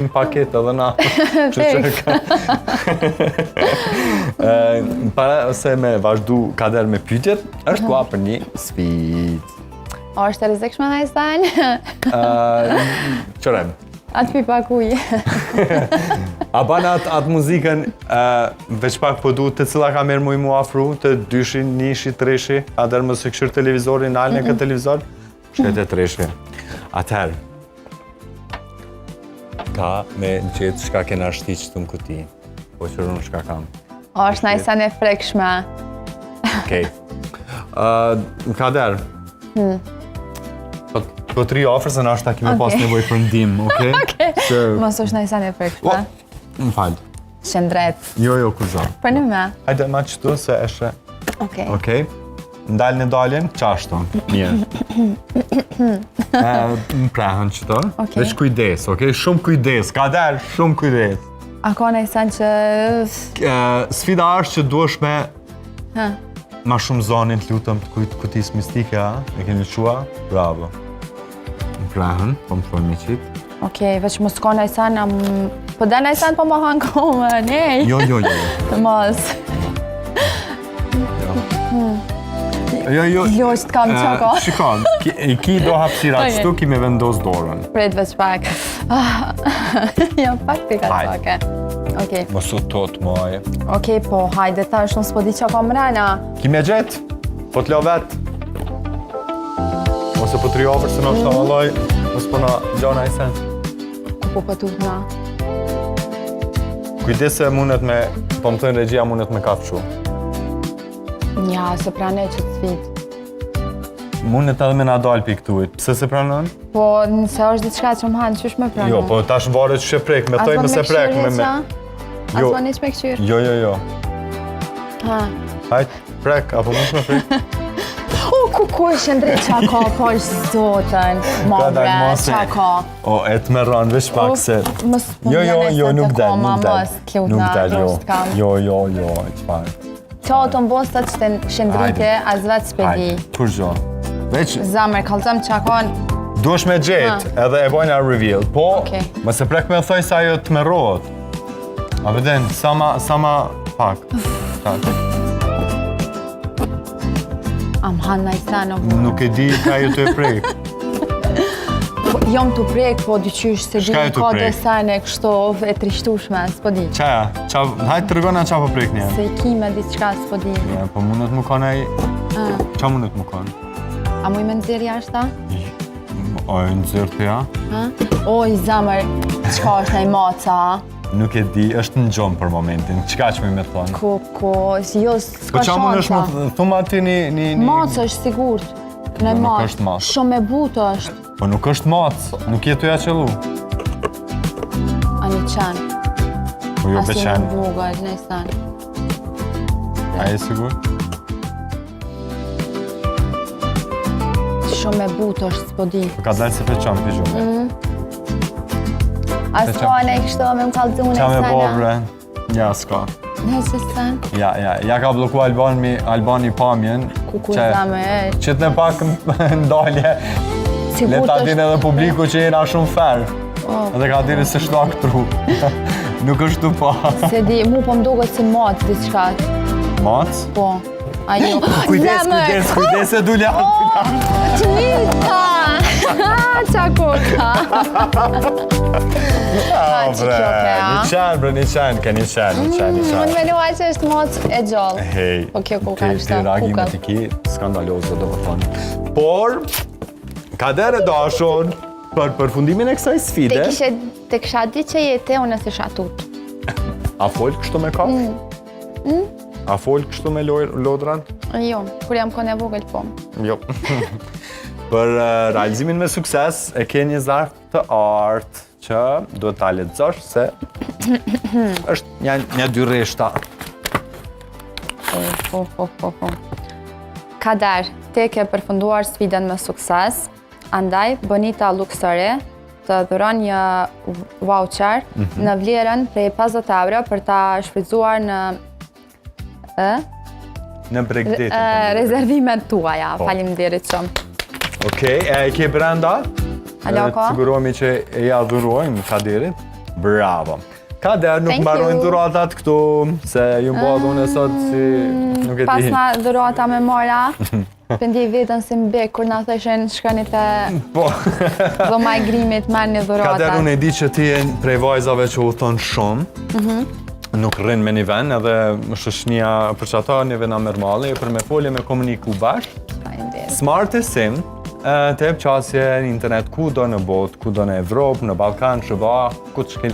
Në paket edhe na. Thanks. Para se me vazhdu Kader me pyetjet, është koha për një sfidë. O, është e rrezikshme në sen? Qërem. Atë pi pak ujë. A ban atë atë muzikën, veç pak po du të cila kamerë muj mu afru, të dyshi, nishi, treshi, atëherë mos e kqyr televizorin, nalne këtë televizor, Shkoj te treshi. Atëherë, ka me gjetë shka kena shti qëtu në kuti. Po që rënë shka kam. O, është naj sen e frikshme. Okej. Në Kader. Hmm. Po, po të ri afër se nashta ki me pas nevojë për ndihmë, okej? Okej. Mos është naj sen e frikshme. Më fal. Shëndret. Jo, jo, kurgjo. Për në me. Hajde, ma qëtu se eshe. Okej. Okej. Ndalë në daljen, qashtu. Mirë. Në prehën qëto. Okej. Veç kujdes, okej? Shumë kujdes, Kader, shumë kujdes. A ka naj sen që... Sfida është që duhesh me Ha. ma shumë zonin të lutëm të kujt kutis mistike, a? E keni qua? Bravo. Në prehën, po më thonë me qitë. Okej, veç mos ka naj sen, am... Po dhe naj sen po më hanë komën, nej. Jo, jo, jo. Të mos. Jo, jo. Jo, jo që të kam që ka. Shiko, i ki do hapsira, qëtu ki me vendos dorën. Prit veç pak. Ah, jo, pak të ka të Okej. Mos u tut, moj. Okej, po, hajde tash, unë s'po di që ka mrena. Ki me gjetë? Po të lo vetë. Ose po të ri afër se nashta mm. vallaj, mos po na gjon ai sen. Po po tutna. Kujdes se mundet me, po më thënë regjia mundet me kafshu. Ja, s'e pranoj qët sfidë. Mundet edhe me na dalë pi këtu, pse s'e pranon? Po, nëse është diçka që më hanë, qysh me pranu? Jo, po tash varet qysh e prek, me thoj mos e prek, me me... Jo. A s'ma me këqyrë? Jo, jo, jo. Ha. Hajt, prek, apo mos me prek? O, ku ku e shëndrit qa ka, po është zotën, ma bre, qa ka. O, e të merron, veç pak se... Mos po jo, jo, jo, nuk del, nuk del. Nuk del, jo. Jo, jo, jo, çfarë. Qa të më bosë të që të shëndrite, as vetë s'pe di. Kurgjo. Veç... Zamër, kallzom qa ka... Duhesh me gjetë, edhe e bojna reveal, po, mos e prek me thoj se ajo të merrohet. A vëden, sa ma, sa ma pak. Pak. A më hanë naj sen, o Nuk e di ka je tu e prek. Po, jam tu prek, po dyqysh se di ka dhe sene kështu e trishtushme, s'po di. Qa ja? Qa, hajt tregona qa po prek një? Se i kime diçka, s'po di. Ja, po mundet me konë ai... Qa mundet me konë? A muj me nxjerr jashta? O, e nxjerr të ja? O, i zamër, qka është naj maca? Nuk e di, është në gjumë për momentin. Qka që me thonë? Ku, ku, si jo, s'ka po qa mund është më thuma ti një... një, një... Macë është sigurt. Në jo, macë. Nuk është macë. Shumë e butë është. Po nuk është macë, nuk je tu ja qëllu. A një qen. Po jo be qen. Asi një vogël, në i A je sigurt? Shumë e butë është, s'po di. Po ka dalë se pe qan për gjumë. Mm. A s'ka ne kështu me më kallzu në Qa me bo, bre? Ja, s'ka. Në që s'ka? Ja, ja, ja ka blloku Albani, Albani pamjen. Ku ku za me e? Që të në pak ndalje. Le ta din edhe publiku që jena shumë fair. Oh. Edhe ka dini se shtak tru. Nuk është të pa. Se di, mu po më duket si macë diçka. Macë? Po. Ajo. Kujdes, kujdes, kujdes se dulja. Oh, të mita! Qa koka? Ah, bre, një qenë, bre, një qenë, ke një qenë, një qenë, një qenë. Unë menova që është macë e gjallë. Hej, po kjo koka është ti reagimet i ki, skandaloze, do më thonë. Por, Kader e dashur, Për përfundimin e kësaj sfide... Të kishe, të kisha di që je ti, unë s'isha tut. A fol kështu me kafshë? Mm. Mm? A fol kështu me lodran? Jo, kur jam konë e vogël, po. Jo. Për eh, realizimin me sukses, e ke një zarf të artë që duhet ta lexosh se është një, një dy rreshta. Po, po, po, po. Kader, ti ke përfunduar sfidën me sukses. Andaj, Bonita Luxury të dhuron një voucher mm -hmm. në vlerën prej 50 euro për ta shfrytëzuar në ë në bregdetin. Po, rezervimet tuaja. Po. Faleminderit shumë. Okej, okay, e ke brenda? Alo, ka? Sigurohemi që e ja dhurojmë Kaderit. Bravo. Kader, nuk Thank mbarojnë you. dhuratat këtu, se ju mbo unë sot si nuk e di. Pas na dhurata me mora, për ndjej vetën si më kur na thëshin shkoni te dhoma e grimit, merrni dhuratat. Kader, unë e di që ti je prej vajzave që u thonë shumë, nuk rrin me një vend, edhe më shoshnia për që ato neve na merr malli, për me folje me komuniku bashkë. Faleminderit. Smart SIM të jep qasje në internet ku do në botë, ku do në Evropë, në Ballkan, SHBA, ku të shkel.